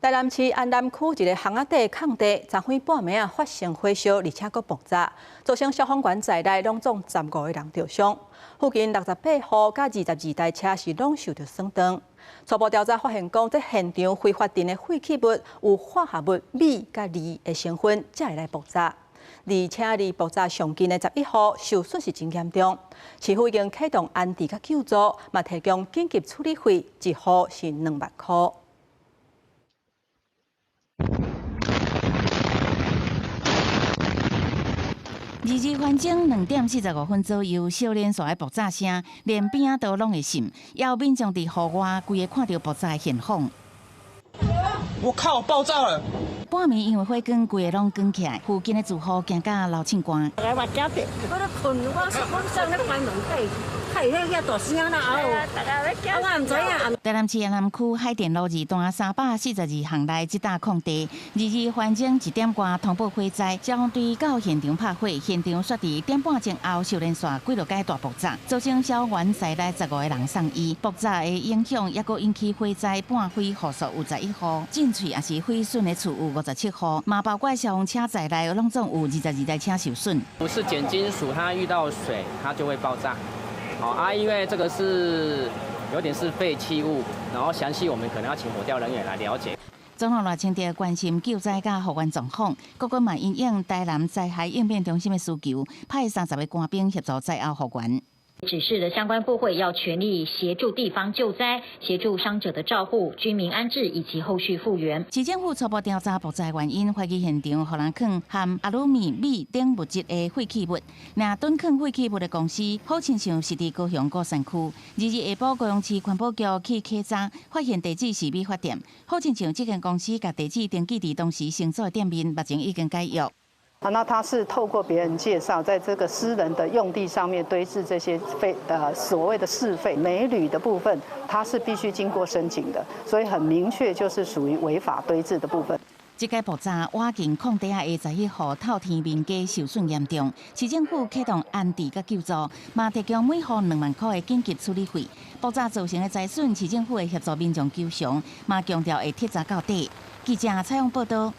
台南市安南區一个巷仔底空地，昨昏半暝仔發生火燒，而且閣爆炸，造成消防員在內攏總十五个人著傷。附近68戶佮22台車是攏受著損斷。初步調查發現講，這現場非法定的廢棄物有化合物鎂佮鋰的成分，才會來爆炸。而且離爆炸上近的11戶受損是真嚴重，市府已經啟動安置佮救助，嘛提供緊急處理費，一戶是2萬箍。二二分鐘2點45分左右，小連續的爆炸聲，連邊仔都攏會閃，也有民眾佇戶外規个看著爆炸的現況。我靠！爆炸了！半暝因為火光規个攏捲起來，附近的住戶驚甲流凊汗。我驚著，我咧睏，我上咧關門底，開遐大聲啦，啊，我毋知影。台南市安南區海淀路二段342巷內這搭空地，二二分鐘1點外通報火災，消防隊到現場拍火，現場煞佇1點半鐘後燒連續幾落蓋大爆炸，造成消防員在內十五个人送醫。爆炸的影響猶閣引起火災，半毀戶數有11戶，浸水也是毀損的厝有57戶，嘛包括消防車在內，攏總有22台車受損。不是鹼金屬，它遇到水它就會爆炸。好啊，因為這個是有點是廢棄物，然後詳細我們可能要請火調人員來了解。總統賴清德關心救災佮復原狀況，國軍嘛因應台南災害應變中心的需求，派30個官兵協助災後復原。指示的相關部會要全力協助地方救災，協助傷者的照護、居民安置以及後續復原。市政府初步調查爆炸原因，懷疑現場予人囥含阿魯米、鎂等物質的廢棄物。若囤囥廢棄物的公司，好親像是佇高雄鼓山區。二日下晡，高雄市環保局去稽查，發現地址是美髮店。好親像這間公司共地址登記佇當時承租的店面，目前已經解約。啊，那他是透過別人介紹，在這個私人的用地上面堆置這些廢，所謂的市廢鎂鋁的部分，它是必須經過申請的，所以很明確就是屬於違法堆置的部分。這個爆炸，倚近空地仔的11戶透天民家受損嚴重，市政府啟動安置佮救助，嘛提供每戶2萬箍的緊急處理費。爆炸造成的災損，市政府會協助民眾求償，嘛強調會徹查到底。記者採訪報導。